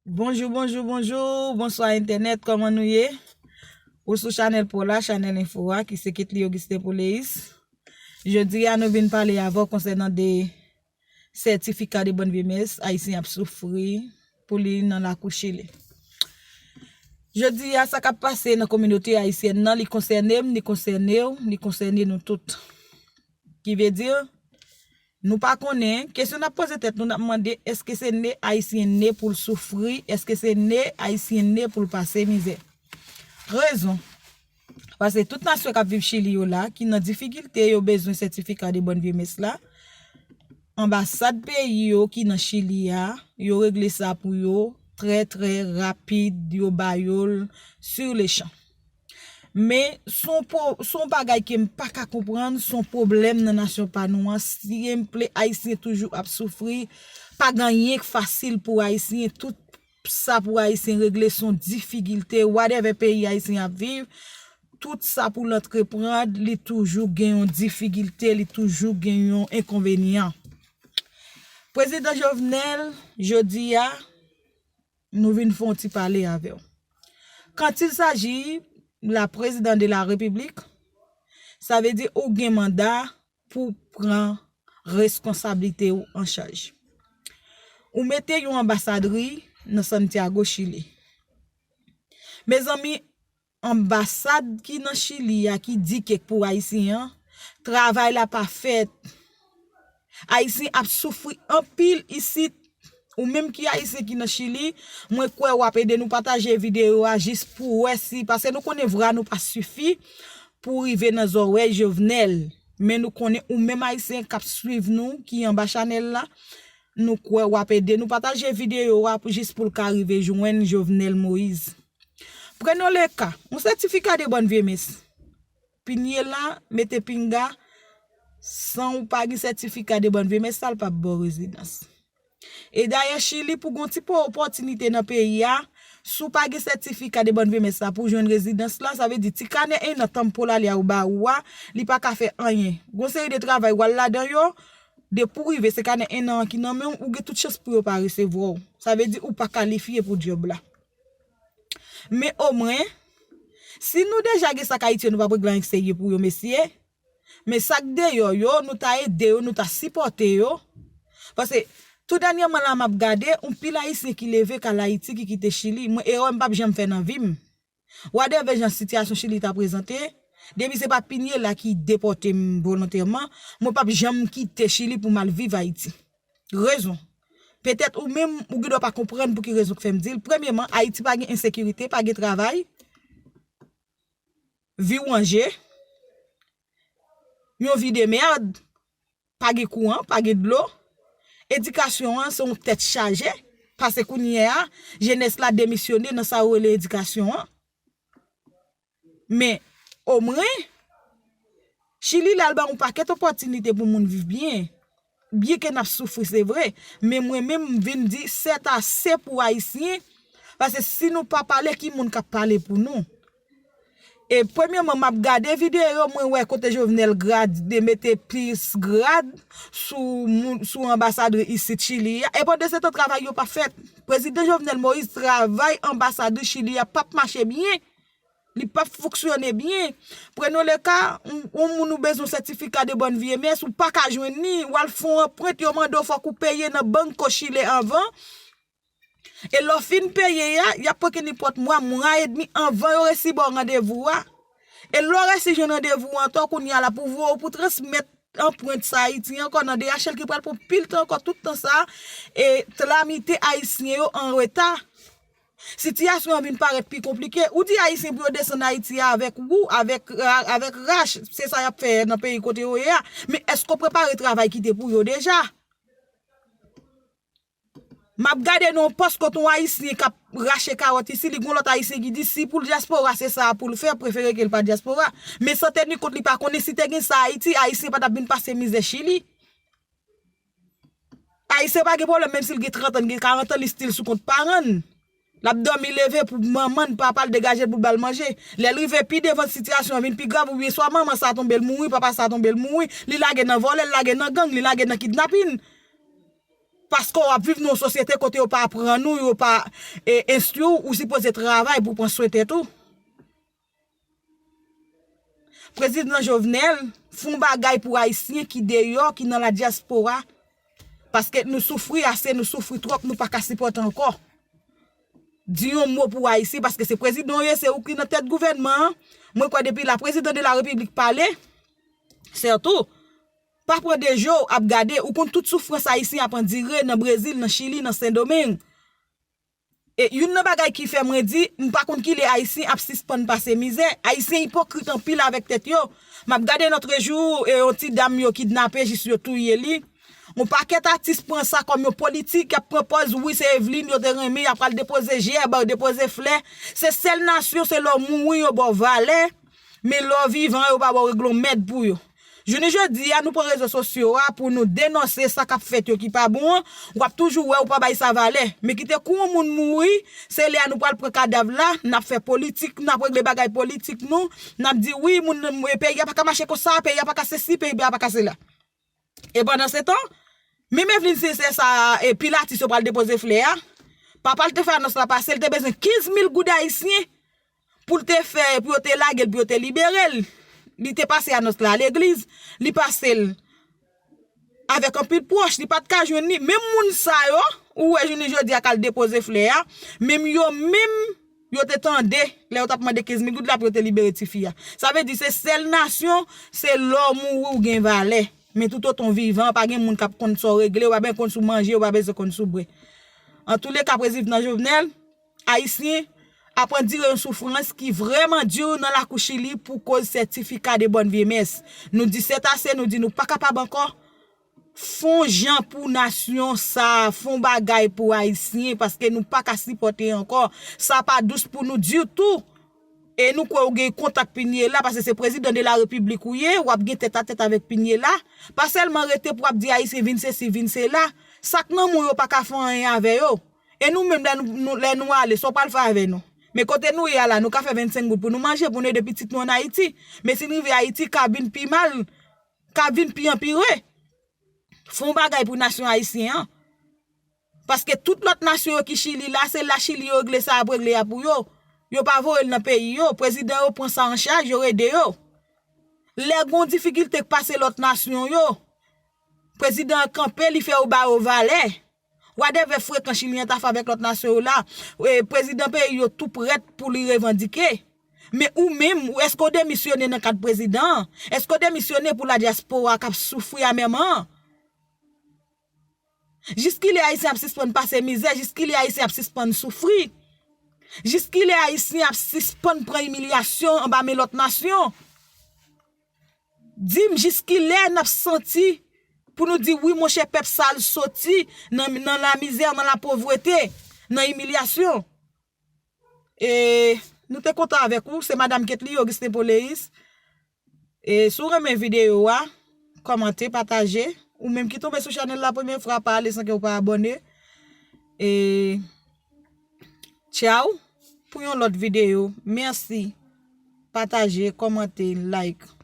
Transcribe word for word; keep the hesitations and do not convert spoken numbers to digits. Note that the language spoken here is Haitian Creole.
Bonjou, bonjou, bonjou. Bonswa entènèt, kòman nou ye? Ou sou chanèl pa w la, chanèl enfo a, ki se Ketly Augustin Poleis. Jodi a, nou vin pale avè w konsènan de sètifika de bòn vyemès Ayisyen ap soufri pou li nan lakou Chili. Jodi a, sa k ap pase nan kominote ayisyèn nan, li konsène m, li konsène w, li konsène nou tout. Ki vle di, nou pa konnen, kesyon n ap poze tèt nou, n ap mande, èske se ne Ayisyen ne pou l soufri, èske se ne Ayisyen ne pou l pase mizè? Rezon. Paske tout nasyon k ap viv Chili yo la, ki nan difikilte, yo bezwen sètifika de bòn vyemès la. Anbasad peyi yo ki nan Chili a, yo regle sa pou yo trè, trè rapid, yo ba yo l sur le champ. Men, se yon po-, se yon bagay ke m pa ka konprann, se yon pwoblèm nan nasyon pa nou an. Senple, Ayisyen toujou ap soufri, pa gen anyen k fasil pou Ayisyen, tout sa pou Ayisyen regle se yon difikilte, whatever peyi Ayisyen ap viv, tout sa pou l antreprann, li toujou gen yon difikilte, li toujou gen yon enkonvenyan. Prezidan Jovenel, jodi a, nou vin fè yon ti pale avè w. Quand il s'agit la président de la République, sa vle di ou gen manda pou pran reskonsablite w an chaj. Ou mete yon anbasadri nan Santiago, Chili. Mezanmi, anbasad ki nan Chili a ki di kèk pou Ayisyen an, travay la pa fèt. Ayisyen ap soufri anpil isit. Ou menm ki Ayisyen ki nan Chili, mwen kwè w ap ede nou pataje videyo a jis pou wè si, paske nou konnen vwa nou pa sifi pou rive nan zòrèy Jovenel. Men nou konnen ou menm Ayisyen k ap swiv nou, ki anba chanèl la, nou kwè w ap ede nou pataje videyo a pou, jis pou l ka rive jwenn Jovenel Moïse. Prenons le cas, yon sètifika de bòn vyemès. Pinye la, mete pinga, san ou pa gen sètifika de bòn vyemès, sa l p ap ba w rezidans. E dayè, Chili, pou gon ti po opòtinite nan peyi a, si w pa gen sètifika de bòn vyemès la pou jwenn rezidans la, sa vle di ti kanè en an tanpolali a yo ba ou a, li pa ka fè anyen. Gon seri de travay w al ladan yo, depi w rive, se kanè en an an ki nan men w, ou gen tout chans pou yo pa resevwa w. Sa vle di ou pa kalifye pou djòb la. Men omwen, si nou deja gen sa k Ayiti yo, nou p ap regle anyen k serye pou yo, mesye. Men sa k deyò yo, nou ta ede yo, nou ta sipòte yo. Paske, tou dènyèman la, m ap gade, yon pil Ayisyen ki leve k al Ayiti, ki kite Chili. Mwen, erè m p ap janm fè nan vi m. Whatever jan sitiyasyon Chili ta prezante, depi se pa Pinye la ki depòte m volontèman, mwen p ap janm kite Chili pou m al viv Ayiti. Rezon. Petèt ou menm, ou gen dwa pa konprann pou ki rezon k fè m di l. Premyeman, Ayiti pa gen ensekirite, pa gen travay, vi w ranje, yon vi de mèd, pa gen kouran, pa gen dlo. Edikasyon an, se yon tèt chaje, paske kounye a, jenès la demisyone nan sa yo rele edikasyon an. Men, omwen, Chili la, l ba yon pakèt opòtinite pou moun viv byen. Byenke n ap soufri, se vre, men mwen menm, m vin di, sètase pou Ayisyen, paske si nou pa pale, ki moun k ap pale pou nou? E premyeman, m ap gade videyo, mwen wè kote Jovenel grad, de mete plis grad sou moun, sou anbasadri isit Chili a. E pandan se tan, travay yo p ap fèt. Prezidan Jovenel Moïse travay anbasadri Chili a p ap mache byen. Li p ap fonksyone byen. Prenons le cas, yon, yon moun ou bezwen sètifika de bòn vyemès, ou pa ka jwenn li, w al fè yon anprent, yo mande w fòk ou peye nan Banco Chile anvan. E lè w fin peye a, y ap pran ke nenpòt mwa, mwa edmi anvan yo resi ba w randevou a. E lè w resi jwenn randevou an ankò, kounye a la pou voye w pou transmèt anprent sa Ayiti ankò nan D H L ki pral pran pil tan ankò, tout tan sa, e tramite Ayisyen yo an reta. Sitiyasyon an vin parèt pi konplike. Ou di Ayisyen pou yo desann Ayiti a avèk wou, avèk, avèk rach, se sa y ap fè nan peyi kote yo ye a. Men èske w prepare travay ki te pou yo deja? M ap gade nan yon pòs kote yon Ayisyen k ap rache kawòt isi, li gon lòt Ayisyen ki di si pou l dyaspora se sa pou l fè, prefere ke l pa dyaspora. Men san teni kont li pa konnen si te gen sa Ayiti, Ayisyen pa t ap vin pase mizè Chili. Ayisyen pa gen pwoblèm, menm si l gen trant an, l gen karant an, li still sou kont paran l. L ap dòmi leve pou manman l, papa l degaje l pou l ba l manje. Lè l rive pi devan, sitiyasyon an vin pi grav, oubyen swa manman sa tonbe l mouri, papa sa tonbe l mouri, li lage nan vòlè, l lage nan gang, li lage nan kidnapin. Paske w ap viv nan yon sosyete kote yo pa aprann ou, yo pa e, enstwi w, ou sipoze travay pou pran swen tèt ou. Prezidan Jovenel, fè yon bagay pou Ayisyen ki deyò, ki nan ladyaspora. Paske nou soufri ase, nou soufri twòp, nou pa ka sipòte ankò. Di yon mo pou Ayisyen, paske se prezidan w ye, se ou ki nan tèt gouvènman an. Mwen kwè depi la prezidan de la repiblik pale, sètou, pa pran de je w ap gade, ou konn tout soufrans Ayisyen ap andire nan Brezil, nan Chili, nan Sendomeng. E youn nan bagay ki fè mwen di, m pa konn kilè Ayisyen ap sispann pase mizè. Ayisyen ipokrit anpil avèk tèt yo. M ap gade Notre Jour, e yon ti dam yo kidnape jis yo touye li. Yon pakèt atis pran sa kòm yon politik, y ap pran pòz, wi, se Evelyne yo te renmen, y ap pral depoze jèb, depoze flè. Se sèl nasyon, se lè w mouri yo ba w valè, men lè w vivan, yo pa ba w regle yon mèd pou yo. Jounen jodi a, nou pran rezo sosyo a pou nou denonse sa k ap fèt yo ki pa bon an, w ap toujou wè ou pa bay sa valè. Men kite kou yon moun mouri, se lè a nou pral pran kadav la, n ap fè politik, n ap regle bagay politik nou, n ap di, wi, moun, peyi a pa ka mache konsa, peyi a pa ka sesi, peyi a pa ka sela. E pandan se tan, menm Evelyne Sincère sa a, e Pilatus yo pral depoze flè a, papa l te fè anons la pase, l te bezwen kenz mil goud ayisyen pou l te fè, pou yo te lage l, pou yo te libere l. Li te pase anons la legliz, li pase l avèk anpil pwòch, li pa t ka jwenn li. Menm moun sa yo, ou wè jounen jodi a k al depoze flè a, menm yo menm, yo te tande, lè yo t ap mande kenz mil goud la pou yo te libere tifi a. Sa vle di se sèl nasyon, se lè w mouri ou gen valè. Men toutotan w vivan, pa gen moun k ap konn sa w regle, ou pa bezwen konn si w manje, ou pa bezwen konn si w bwè. Antouleka, prezidan Jovenel, Ayisyen ap andire yon soufrans ki vrèman di nan lakou Chili pou koz sètifika de bòn vye mès. Nou di sètase, nou di nou pa kapab ankò. Fè yon jan pou nasyon sa, fè yon bagay pou Ayisyen, paske nou pa ka sipòte ankò. Sa pa dous pou nou ditou. E nou kwè ou gen kontak Pinyela, paske se prezidan de la repiblik ou ye, w ap gen tèt a tèt avèk Pinyela. Pa sèlman rete pou w ap di Ayisyen vin sesi, vin sela. Sa k nan men w yo pa ka fè anyen avè yo. E nou menm, lè nou, nou, lè nou ale, sa w pral fè avè nou? Men kote nou ye a la, nou ka fè vennsenk goud pou nou manje, pou nou ede pitit nou ann Ayiti. Men si n rive Ayiti, ka vin pi mal, ka vin pi anpire. Fè yon bagay pou nasyon ayisyen an. Paske tout lòt nasyon yo ki Chili la, se la Chili yo regle sa y ap regle a pou yo. Yo pa voye l nan peyi yo. Prezidan yo pran sa an chaj, yo ede yo. Lè gen yon difikilte k pase lòt nasyon yo, prezidan an kanpe, li fè yo ba yo valè. Wadèvè frekan Chili an ta fè avèk lòt nasyon yo la, e, prezidan peyi yo tou prèt pou li revandike. Men ou menm, ou, èske w demisyone nan kad prezidan an? Èske w demisyone pou ladyaspora k ap soufri amèman an? Jiskilè Ayisyen ap sispann pase mizè? Jiskilè Ayisyen ap sispann soufri? Jiskilè Ayisyen ap sispann pran imilyasyon anba men lòt nasyon? Di m jiskilè n ap santi pou nou di, wi, monchè, pèp sa a l soti nan, nan lamizè, nan lapovrete, nan imilyasyon? E nou te kontan avèk ou, se Madanm Ketly Augustin Poleis. E si w renmen videyo a, kòmante, pataje. Ou menm ki tonbe sou chanèl la premye fwa, pa ale san ke w pa abòne. E tchaw pou yon lòt videyo. Mèsi. Pataje, kòmante, like.